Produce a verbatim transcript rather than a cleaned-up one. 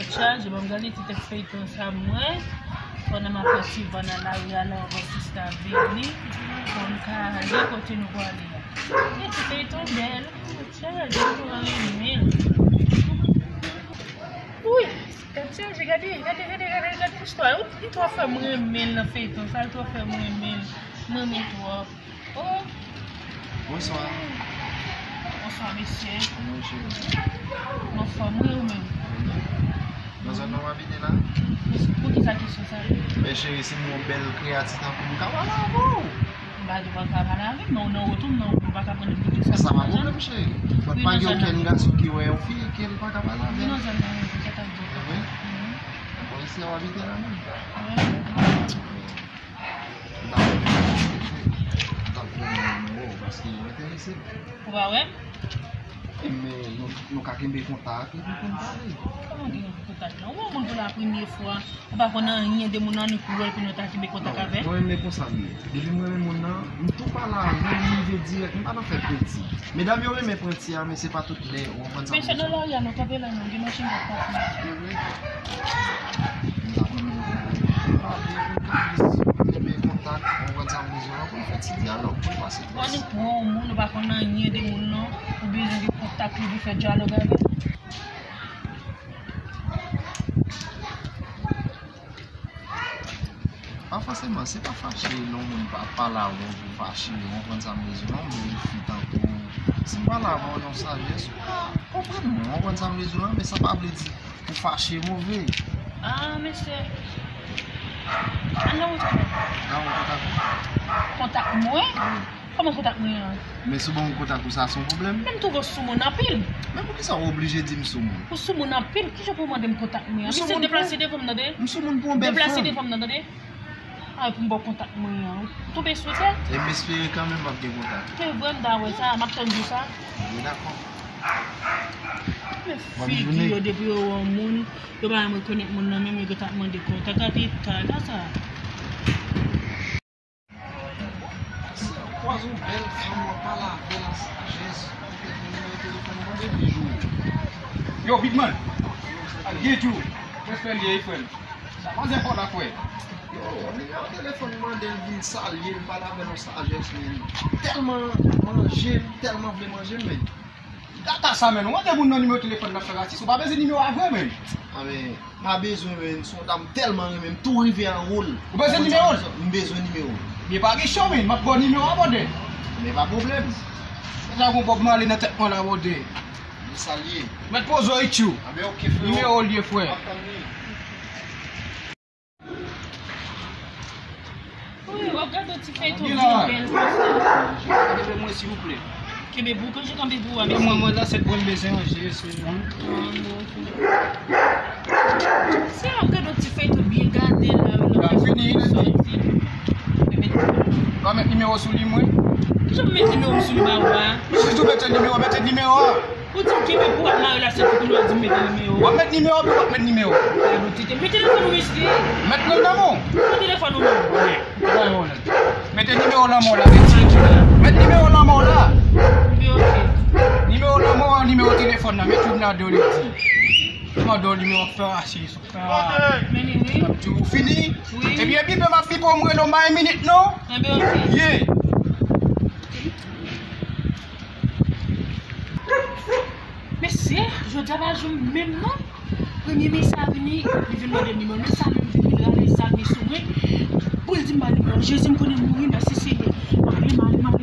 Chaje, ban m gade ti tèt feyton sa m wè. Pandan m ap pran ti van nan lari a la, yon sista vini. Pou n ka ale kote nou prale a. E ti feyton bèl. Tèt chaje, m twò renmen l. Wi, tèt chaje, gade, gade, gade, gade, gade istwa. Li twò fè m renmen l nan feyton sa, li twò fè m renmen l. M renmen l twòp. Oh. Bonswa. Bonswa, mesye. Kòman w ye, cheri? M anfòm, wi, ou menm? Nan zòn nan w abite la? Poukisa kesyon sa? Men cheri, si m wè yon bèl kreyati tankou m, m ka pale avè w. M pa di w pa ka pale avè m, men w nan wout ou, m nan wout mwen, m pa ka pran depi tout sa. Sa pa pwoblèm, cheri. Mwen pa gen okenn gason ki wè yon fi ke l pa ka pale avè l. Vin nan zòn nan, mwen, poukisa w ap di? Evre? Bon, isi a w abite la menm? Wi. M ta renmen, m ta renmen wè w paske w enterese m. Ou pa wè m? E men, nou, nou ka kenbe kontak epi pou n pale. Kòman kenbe kontak la? Ou wè yon moun pou la premye fwa, ou pa konn anyen de moun nan, ni koulè l pou nou ta kenbe kontak avè l? Non, mwen renmen konsa m ye. Depi m renmen moun nan, m tou pale avè l, m rive dirèk, m pa nan fè penti. Medam yo renmen pranti a, men se pa tout lè, ou konprann sa m vle di? Men se nan lari a nou kanpe la, nou gen machin k ap pase. Se vre? M ta renmen nou pale, pou n ka plis kenbe kontak, ou konprann sa m vle di w la, pou n fè ti dyalòg, pou n pase plis. Ou annik pran yon moun, ou pa konn anyen de moun nan, ou bezwen gen kontak li pou fè dyalòg avè l. Pa fòseman, se pa fache lè yon moun pa pale avè w pou fache, ou konprann sa m vle di w, non, men yon fi tankou w, si m pale avè w nan sajès, ou ka konprann mwen, ou konprann sa m vle di w la, men sa pa vle di pou fache move. Ah, mesye. An nan wout ou menm? Nan wout kontak ou? Kontak mwen? Wi. Kòman kontak mwen an? Men si w ban m kontak ou sa, se yon pwoblèm? Men m twouve w soumoun anpil. Men poukisa w oblije di m soumoun? Ou soumoun anpil, kijan pou w mande m kontak mwen an? Mesye, deplase devan m, tande? M soumoun pou yon bèl fanm. Deplase devan m nan, tande? A, pou m ba w kontak mwen an. Ou tonbe sou tèt? E m espere kanmenm m ap gen kontak. Se vre, m ta wè sa, m ap tann jou sa. Wi, dakò. Men figi yo, depi yo wè yon moun, yo pa janm rekonèt moun nan, menm yo gentan ap mande kontak, gade eta sa. Si w kwaze yon bèl fanm, w ap pale avè l an sajès, ou pèdi nimewo telefòn, mande li jou. Yo, Big Man! Ak Gidjou! Respè l ye, wi, frè m. Sa pa enpòtan, frè. Yo, nimewo telefòn, mande l vin salye m, pale avè l an sajès, men tèlman manje m, tèlman vle manje m, men. Gata sa, menn. Ou mande moun nan nimewo telefòn nan fè rasis. Ou pa bezwen nimewo a vre, menn. A, men, pa bezwen, menn. Se yon dam tèlman renmen m, tou rive anwo l. Ou bezwen nimewo l? M bezwen nimewo l. Men pa gen cho, menn. M ap ba w nimewo a, brother. Men pa pwoblèm. Sa gon Bob Marley nan tèt mwen la, brother. Men sa l ye. Mèt poze w, Itchou. A, men ok, freo. Nimewo l ye, frè. M ap tann li. Wi, w ap gade yon ti feyton byen bèl konsa. Kenbe mwen, silvouplè. Kenbe pou, kòman kenbe pou a, mesye? Mwen, mwen la, se pou m bezwen manje, se. Ah, bon, ok. Si w ap gade yon ti feyton byen gade la, wi, l ap fini, l ap fini. Ou pa met nimewo sou li, mwen? Kijan m met nimewo m sou li ba ou a? Sitou mete nimewo, mete nimewo a. Ou di m kenbe pou w ap mare la, se pou kounye a w di m mete nimewo. W ap met nimewo, wi, w ap met nimewo. Mete telefòn ou, mesye. Met nan men w. Mete telefòn ou, non. Mete nimewo nan men w la, mete. Met nimewo nan men w la. Nimewo nan men w, nimewo telefòn nan, met youn ladan w, li di. Mande w nimewo, w ap fè rasis. Ah. Men li wi. M ap di w fini. Wi. Ebyen, bipe m ap bipe w, m rele w, m pa gen minit, non. Ebyen, ok. Ye. Mesye, jodi a pa jou m menm non. Premye mesye a vini, li vin mande m nimewo l. Mesye a menm vini, li rale zam li sou mwen. Pou l di m ba l nimewo l. Jezi, m konnen m mouri, mèsi Senyè. M ale, m ale, m ale.